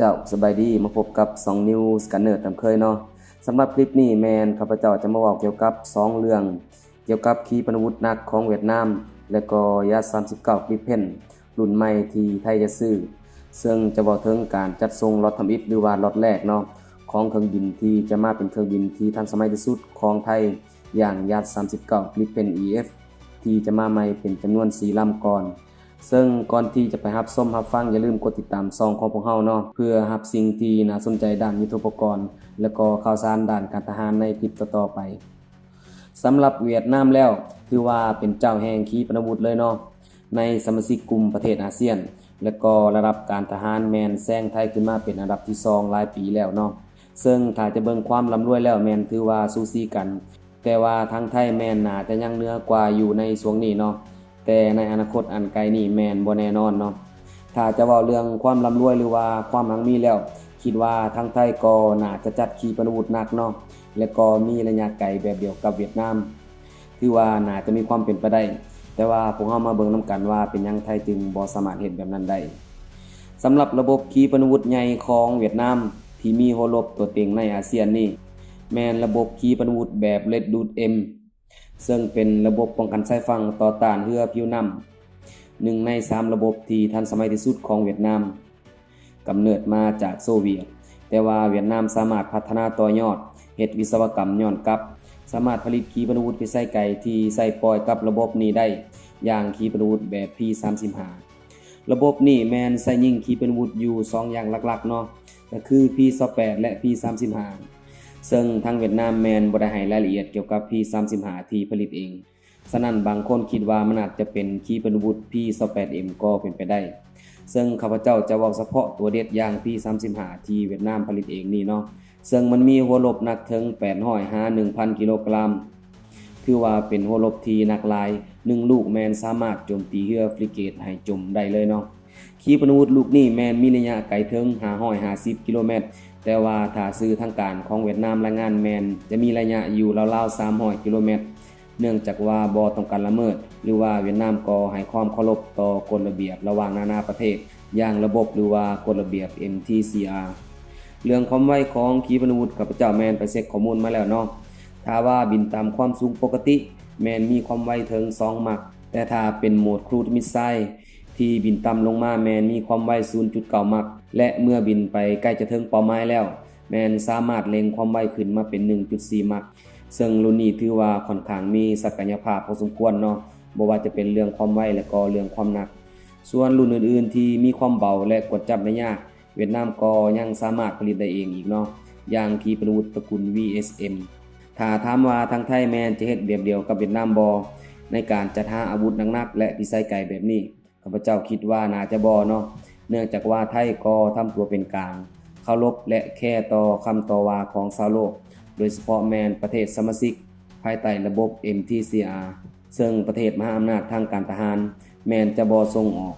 ເຈົ້າ ສະບາຍດີ ມາພົບກັບຊ່ອງ News Gunner ຕາມເຄີຍເນາະ. ສຳລັບຄລິບນີ້ແມ່ນຂ້າພະເຈົ້າຈະມາເວົ້າກ່ຽວກັບສອງເລື່ອງ ກ່ຽວກັບຂີປະນາວຸດໜັກຂອງຫວຽດນາມ ແລະກໍ Yak ສາມສິບເກົ້າ Gripen ລຸ້ນໃໝ່ທີ່ໄທຈະຊື້, ເຊິ່ງຈະເວົ້າເຖິງການຈັດສົ່ງລັອດທຳອິດ ຫຼືວ່າລັອດແລກເນາະ ຂອງເຄື່ອງບິນທີ່ຈະມາເປັນເຄື່ອງບິນທີ່ທັນສະໄໝທີ່ສຸດຂອງໄທ ຢ່າງ Yak ສາມສິບເກົ້າ Gripen EF ທີ່ຈະມາໃໝ່ເປັນຈຳນວນສີ່ລຳກ່ອນ. ເຊິ່ງກ່ອນທີ່ຈະໄປຮັບຊົມຮັບຟັງ, ຢ່າລືມກົດຕິດຕາມຊ່ອງຂອງພວກເຮົາເນາະ ເພື່ອຮັບສິ່ງທີ່ໜ້າສົນໃຈດ້ານຍຸດໂທປະກອນ ແລະກໍຂ່າວສານດ້ານການທະຫານໃນຄລິບຕໍ່ໆໄປ. ສຳລັບຫວຽດນາມແລ້ວ ຖືວ່າເປັນເຈົ້າແຫ່ງຂີປະນາວຸດເລີຍເນາະ ໃນສະມາຊິກກຸ່ມປະເທດອາຊຽນ ແລະກໍລະດັບການທະຫານແມ່ນແຊງໄທຂຶ້ນມາເປັນອັນດັບທີສອງຫຼາຍປີແລ້ວເນາະ. ເຊິ່ງຖ້າຈະເບິ່ງຄວາມລ່ຳລວຍແລ້ວແມ່ນຖືວ່າສູສີກັນ, ແຕ່ວ່າທາງໄທແມ່ນໜ້າຈະຍັງເໜືອກວ່າຢູ່ໃນຊ່ວງນີ້ເນາະ, ແຕ່ໃນອະນາຄົດອັນໃກ້ນີ້ແມ່ນບໍ່ແນ່ນອນເນາະ. ຖ້າຈະເວົ້າເລື່ອງຄວາມລ່ຳລວຍ ຫຼືວ່າຄວາມຮັ່ງມີແລ້ວ, ຄິດວ່າທາງໄທກໍໜ້າຈະຈັດຂີປະນາວຸດໜັກເນາະ ແລະກໍມີໄລຍະໄກແບບດຽວກັບຫວຽດນາມ. ຖືວ່າໜ້າຈະມີຄວາມເປັນໄປໄດ້, ແຕ່ວ່າພວກເຮົາມາເບິ່ງນຳກັນວ່າເປັນຫຍັງໄທຈຶ່ງບໍ່ສາມາດເຮັດແບບນັ້ນໄດ້. ສຳລັບລະບົບຂີປະນາວຸດໃຫຍ່ຂອງຫວຽດນາມ ທີ່ມີຫົວລົບຕົວເຕັງໃນອາຊຽນນີ້ ແມ່ນລະບົບຂີປະນາວຸດແບບ Red Dot M ເຊິ່ງເປັນລະບົບປ້ອງກັນຊາຍຝັ່ງຕໍ່ຕ້ານເຮືອຜິວນ້ຳ, ໜຶ່ງໃນສາມລະບົບທີ່ທັນສະໄໝທີ່ສຸດຂອງຫວຽດນາມ. ກຳເນີດມາຈາກໂຊວຽດ, ແຕ່ວ່າຫວຽດນາມສາມາດພັດທະນາຕໍ່ຍອດ, ເຮັດວິສະວະກຳຍ້ອນກັບ, ສາມາດຜະລິດຂີປະນາວຸດພິໄສໄກທີ່ໃຊ້ປ່ອຍກັບລະບົບນີ້ໄດ້, ຢ່າງຂີປະນາວຸດແບບ P ສາມສິບຫ້າ. ລະບົບນີ້ແມ່ນໃຊ້ຍິງຂີປະນາວຸດຢູ່ສອງຢ່າງຫຼັກໆເນາະ, ກໍຄື P ຊາວແປດ ແລະ P ສາມສິບຫ້າ, ເຊິ່ງທາງຫວຽດນາມແມ່ນບໍ່ໄດ້ໃຫ້ລາຍລະອຽດກ່ຽວກັບ P ສາມສິບຫ້າທີ່ຜະລິດເອງ. ສະນັ້ນ ບາງຄົນຄິດວ່າມັນອາດຈະເປັນຂີປະນາວຸດ P ຊາວແປດ M ກໍເປັນໄປໄດ້, ເຊິ່ງຂ້າພະເຈົ້າຈະເວົ້າສະເພາະຕົວເດັດຢ່າງ P ສາມສິບຫ້າທີ່ຫວຽດນາມຜະລິດເອງນີ້ເນາະ, ເຊິ່ງມັນມີຫົວລົບໜັກເຖິງແປດຮ້ອຍຫາໜຶ່ງພັນກິໂລກຣາມ, ຖືວ່າເປັນຫົວລົບທີ່ໜັກຫຼາຍ, ໜຶ່ງລູກແມ່ນສາມາດໂຈມຕີເຮືອຟຣິເກດໃຫ້ຈົມໄດ້ເລີຍເນາະ. ຂີປະນາວຸດລູກນີ້ແມ່ນມີໄລຍະໄກເຖິງຫ້າຮ້ອຍຫ້າສິບກິໂລແມັດ, ແຕ່ວ່າຖ້າສື່ທາງການຂອງຫວຽດນາມລາຍງານແມ່ນຈະມີໄລຍະຢູ່ລາວໆສາມຮ້ອຍກິໂລແມັດ, ເນື່ອງຈາກວ່າບໍ່ຕ້ອງການລະເມີດ ຫຼືວ່າຫວຽດນາມກໍໃຫ້ຄວາມເຄົາລົບຕໍ່ກົດລະບຽບລະຫວ່າງນານາປະເທດ ຢ່າງລະບົບ ຫຼືວ່າກົດລະບຽບ M T C R. ເລື່ອງຄວາມໄວຂອງຂີປະນາວຸດ ຂ້າພະເຈົ້າແມ່ນໄປເຊັກຂໍ້ມູນມາແລ້ວເນາະ, ຖ້າວ່າບິນຕາມຄວາມສູງປົກກະຕິ ແມ່ນມີຄວາມໄວເຖິງສອງມັກ, ແຕ່ຖ້າເປັນໂໝດ Cruise Missile ທີ່ບິນຕ່ຳລົງມາແມ່ນມີຄວາມໄວສູນຈຸດເກົ້າມັກ, ແລະ ເມື່ອບິນໄປໃກ້ຈະເຖິງເປົ້າໝາຍແລ້ວ ແມ່ນສາມາດເລັ່ງຄວາມໄວຂຶ້ນມາເປັນໜຶ່ງຈຸດສີ່ມັກ, ເຊິ່ງລຸ້ນນີ້ຖືວ່າຂ້ອນຂ້າງມີສັກກະຍະພາບພໍສົມຄວນເນາະ, ບໍ່ວ່າຈະເປັນເລື່ອງຄວາມໄວ ແລະ ກໍເລື່ອງຄວາມໜັກ. ສ່ວນລຸ້ນອື່ນໆທີ່ມີຄວາມເບົາ ແລະ ກວດຈັບໄດ້ຍາກ, ຫວຽດນາມກໍຍັງສາມາດຜະລິດໄດ້ເອງອີກເນາະ, ຢ່າງຂີປະນາວຸດຕະກຸນ V S M. ຖ້າຖາມວ່າທາງໄທແມ່ນຈະເຮັດແບບດຽວກັບຫວຽດນາມບໍ່ ໃນການຈັດຫາອາວຸດໜັກໆ ແລະ ພິໄສໄກແບບນີ້? ຂ້າພະເຈົ້າຄິດວ່າໜ້າຈະບໍ່ເນາະ, ເນື່ອງຈາກວ່າໄທກໍທຳຕົວເປັນກາງ, ເຄົາລົບ ແລະ ແຄຕໍ່ຄຳຕໍ່ວ່າຂອງຊາວໂລກ, ໂດຍສະເພາະແມ່ນປະເທດສະມາຊິກພາຍໃຕ້ລະບົບ M T C R, ເຊິ່ງປະເທດມະຫາອຳນາດທາງການທະຫານແມ່ນຈະບໍ່ສົ່ງອອກ,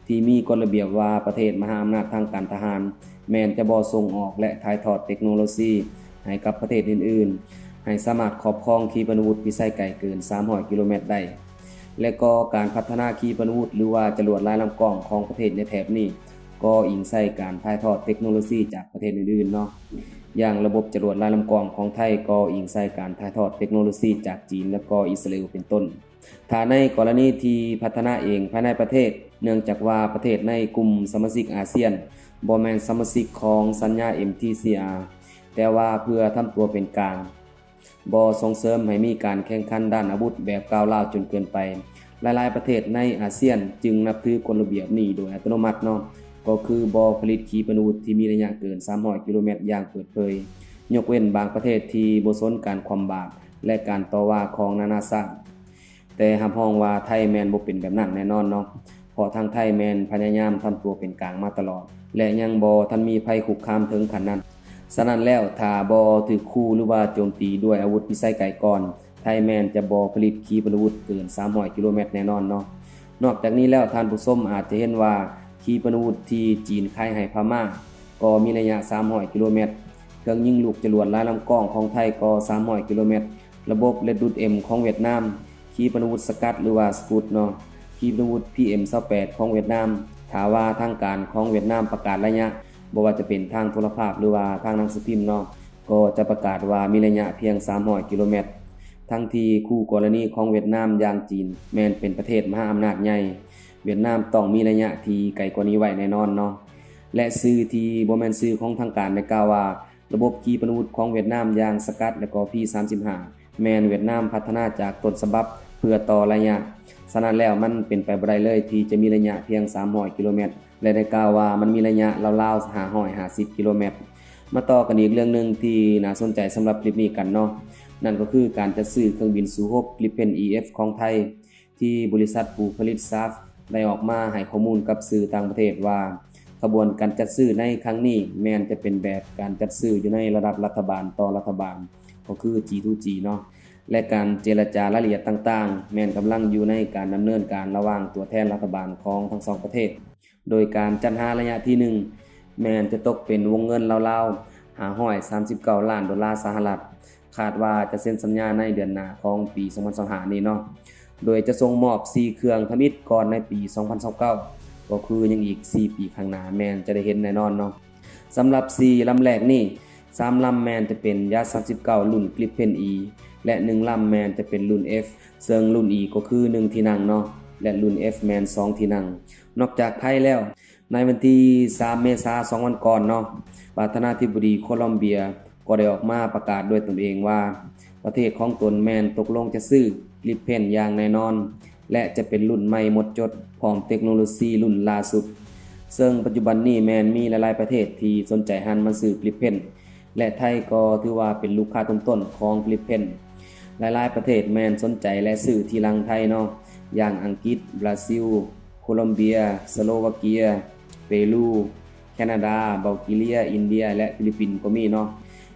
ທີ່ມີກົດລະບຽບວ່າປະເທດມະຫາອຳນາດທາງການທະຫານແມ່ນຈະບໍ່ສົ່ງອອກ ແລະ ຖ່າຍທອດເຕັກໂນໂລຊີໃຫ້ກັບປະເທດອື່ນໆ ໃຫ້ສາມາດຄອບຄອງຂີປະນາວຸດພິໄສໄກເກີນສາມຮ້ອຍກິໂລແມັດໄດ້. ແລະກໍການພັດທະນາຂີປະນາວຸດ ຫຼືວ່າຈະຫຼວດລາຍລຳກ້ອງຂອງປະເທດໃນແຖບນີ້ ກໍອີງໃສ່ການຖ່າຍທອດເຕັກໂນໂລຊີຈາກປະເທດອື່ນໆເນາະ, ຢ່າງລະບົບຈະຫຼວດລາຍລຳກ້ອງຂອງໄທກໍອີງໃສ່ການຖ່າຍທອດເຕັກໂນໂລຊີຈາກຈີນ ແລະກໍອິດສະຣາເອວເປັນຕົ້ນ. ຖ້າໃນກໍລະນີທີ່ພັດທະນາເອງພາຍໃນປະເທດ, ເນື່ອງຈາກວ່າປະເທດໃນກຸ່ມສະມາຊິກອາຊຽນບໍ່ແມ່ນສະມາຊິກຂອງສັນຍາ M T C R, ແຕ່ວ່າເພື່ອທຳຕົວເປັນກາງ, ບໍ່ສົ່ງເສີມໃຫ້ມີການແຂ່ງຂັນດ້ານອາວຸດແບບກ້າວລ້າວຈົນເກີນໄປ. ຫຼາຍໆປະເທດໃນອາຊຽນຈຶ່ງນັບຖືກົດລະບຽບນີ້ໂດຍອັດຕະໂນມັດເນາະ, ກໍຄືບໍ່ຜະລິດຂີປະນາວຸດທີ່ມີໄລຍະເກີນສາມຮ້ອຍກິໂລແມັດຢ່າງເປີດເຜີຍ, ຍົກເວັ້ນບາງປະເທດທີ່ບໍ່ສົນການຄວ່ຳບາດ ແລະ ການຕໍ່ວ່າຂອງນານາຊາດ. ແຕ່ຮັບຮອງວ່າໄທແມ່ນບໍ່ເປັນແບບນັ້ນແນ່ນອນເນາະ, ເພາະທາງໄທແມ່ນພະຍາຍາມທຳຕົວເປັນກາງມາຕະຫຼອດ ແລະ ຍັງບໍ່ທັນມີໄພຄຸກຄາມເຖິງຂັ້ນນັ້ນ. ສະນັ້ນແລ້ວ, ຖ້າບໍ່ຖືກຂູ່ ຫຼືວ່າໂຈມຕີດ້ວຍອາວຸດພິໄສໄກກ່ອນ, ໄທແມ່ນຈະບໍ່ຜະລິດຂີປະນາວຸດເກີນສາມຮ້ອຍກິໂລແມັດແນ່ນອນເນາະ. ນອກຈາກນີ້ແລ້ວ, ທ່ານຜູ້ຊົມອາດຈະເຫັນວ່າ ຂີປະນາວຸດທີ່ຈີນຂາຍໃຫ້ພະມ້າກໍມີໄລຍະສາມຮ້ອຍກິໂລແມັດ, ເຄື່ອງຍິງລູກຈະຫຼວດລາຍລຳກ້ອງຂອງໄທກໍສາມຮ້ອຍກິໂລແມັດ, ລະບົບ Red Dot M ຂອງຫວຽດນາມ, ຂີປະນາວຸດ Scud ຫຼືວ່າ Scud ເນາະ, ຂີປະນາວຸດ P M ຊາວແປດຂອງຫວຽດນາມ. ຖ້າວ່າທາງການຂອງຫວຽດນາມປະກາດໄລຍະ ບໍ່ວ່າຈະເປັນທາງໂທລະພາບ ຫຼືວ່າທາງໜັງສືພິມເນາະ ກໍຈະປະກາດວ່າມີໄລຍະພຽງສາມຮ້ອຍກິໂລແມັດ, ທັງທີ່ຄູ່ກໍລະນີຂອງຫວຽດນາມຢ່າງຈີນ ແມ່ນເປັນປະເທດມະຫາອຳນາດໃຫຍ່, ຫວຽດນາມຕ້ອງມີໄລຍະທີ່ໄກກວ່ານີ້ໄວ້ແນ່ນອນເນາະ. ແລະ ສື່ທີ່ບໍ່ແມ່ນສື່ຂອງທາງການໄດ້ກ່າວວ່າ ລະບົບຂີປະນາວຸດຂອງຫວຽດນາມຢ່າງສະກັດ ແລະ ກໍ ພີສາມສິບຫ້າ ແມ່ນຫວຽດນາມພັດທະນາຈາກຕົ້ນສະບັບເພື່ອຕໍ່ໄລຍະ. ສະນັ້ນແລ້ວ ມັນເປັນໄປບໍ່ໄດ້ເລີຍທີ່ຈະມີໄລຍະພຽງສາມຮ້ອຍກິໂລແມັດ ແລະ ໄດ້ກ່າວວ່າມັນມີໄລຍະລາວໆຫ້າຮ້ອຍຫ້າສິບກິໂລແມັດ. ມາຕໍ່ກັນອີກເລື່ອງໜຶ່ງທີ່ໜ້າສົນໃຈສຳລັບຄລິບນີ້ກັນເນາະ, ນັ້ນກໍຄືການຈັດຊື້ເຄື່ອງບິນສູ້ຮົບ Gripen ອີ ເອັຟ ຂອງໄທ ທີ່ບໍລິສັດຜູ້ຜະລິດ ຊາຟ ໄດ້ອອກມາໃຫ້ຂໍ້ມູນກັບສື່ຕ່າງປະເທດວ່າ ຂະບວນການຈັດຊື້ໃນຄັ້ງນີ້ແມ່ນຈະເປັນແບບການຈັດຊື້ຢູ່ໃນລະດັບລັດຖະບານຕໍ່ລັດຖະບານ ກໍຄື G to G ເນາະ ແລະ ການເຈລະຈາລາຍລະອຽດຕ່າງໆ ແມ່ນກຳລັງຢູ່ໃນການດຳເນີນການລະຫວ່າງຕົວແທນລັດຖະບານຂອງທັງສອງປະເທດ. ໂດຍການຈັດຫາໄລຍະທີໜຶ່ງ ແມ່ນຈະຕົກເປັນວົງເງິນລາວໆຫ້າຮ້ອຍສາມສິບເກົ້າລ້ານໂດລາສະຫະລັດ, ຄາດວ່າຈະເຊັນສັນຍາໃນເດືອນໜ້າຂອງປີສອງພັນຊາວຫ້ານີ້ເນາະ, ໂດຍຈະສົ່ງມອບສີ່ເຄື່ອງທຳອິດກ່ອນໃນປີສອງພັນຊາວເກົ້າ ກໍຄືຍັງອີກສີ່ປີຂ້າງໜ້າ ແມ່ນຈະໄດ້ເຫັນແນ່ນອນເນາະ. ສຳລັບສີ່ລຳແລກນີ້ ສາມລຳແມ່ນຈະເປັນ Yak ສາມສິບເກົ້າ ລຸ້ນ Gripen E ແລະ ໜຶ່ງລຳແມ່ນຈະເປັນລຸ້ນ F ເຊິ່ງລຸ້ນ E ກໍຄືໜຶ່ງທີ່ນັ່ງເນາະ ແລະ ລຸ້ນ F ແມ່ນສອງທີ່ນັ່ງ. ນອກຈາກໄທແລ້ວ, ໃນວັນທີສາມເມສາ ສອງວັນກ່ອນເນາະ, ປະທານາທິບໍດີໂຄລອມເບຍກໍໄດ້ອອກມາປະກາດດ້ວຍຕົນເອງວ່າ ປະເທດຂອງຕົນແມ່ນຕົກລົງຈະຊື້ Gripen ຢ່າງແນ່ນອນ ແລະ ຈະເປັນລຸ້ນໃໝ່ໝົດຈົດ ພ້ອມເຕັກໂນໂລຊີລຸ້ນລ່າສຸດ. ເຊິ່ງປັດຈຸບັນນີ້ແມ່ນມີຫຼາຍໆປະເທດທີ່ສົນໃຈຫັນມາຊື້ Gripen ແລະ ໄທກໍຖືວ່າເປັນລູກຄ້າຕົ້ນໆຂອງ Gripen. ຫຼາຍໆປະເທດແມ່ນສົນໃຈ ແລະ ຊື້ທີ່ຫຼັງໄທເນາະ, ຢ່າງອັງກິດ, ບຣາຊິລ, ໂຄລອມເບຍ, ສະໂລວາເກຍ, ເປຣູ, ແຄນາດາ, ບັລແກເຣຍ, ອິນເດຍ ແລະ ຟີລິບປິນກໍມີເນາະ.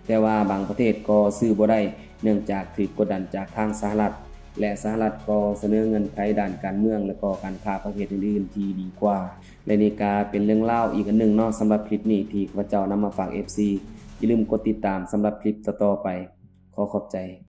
ແຕ່ວ່າບາງປະເທດກໍຊື້ບໍ່ໄດ້ ເນື່ອງຈາກຖືກກົດດັນຈາກທາງສະຫະລັດ ແລະ ສະຫະລັດກໍສະເໜີເງື່ອນໄຂດ້ານການເມືອງ ແລະ ກໍການຄ້າປະເພດອື່ນໆທີ່ດີກວ່າ. ແລະ ນີ້ກະເປັນເລື່ອງລາວອີກອັນໜຶ່ງເນາະ ສຳລັບຄລິບນີ້ທີ່ຂ້າພະເຈົ້ານຳມາຝາກ ເອັຟຊີ. ຢ່າລືມກົດຕິດຕາມສຳລັບຄລິບຕໍ່ໆໄປ. ຂໍຂອບໃຈ.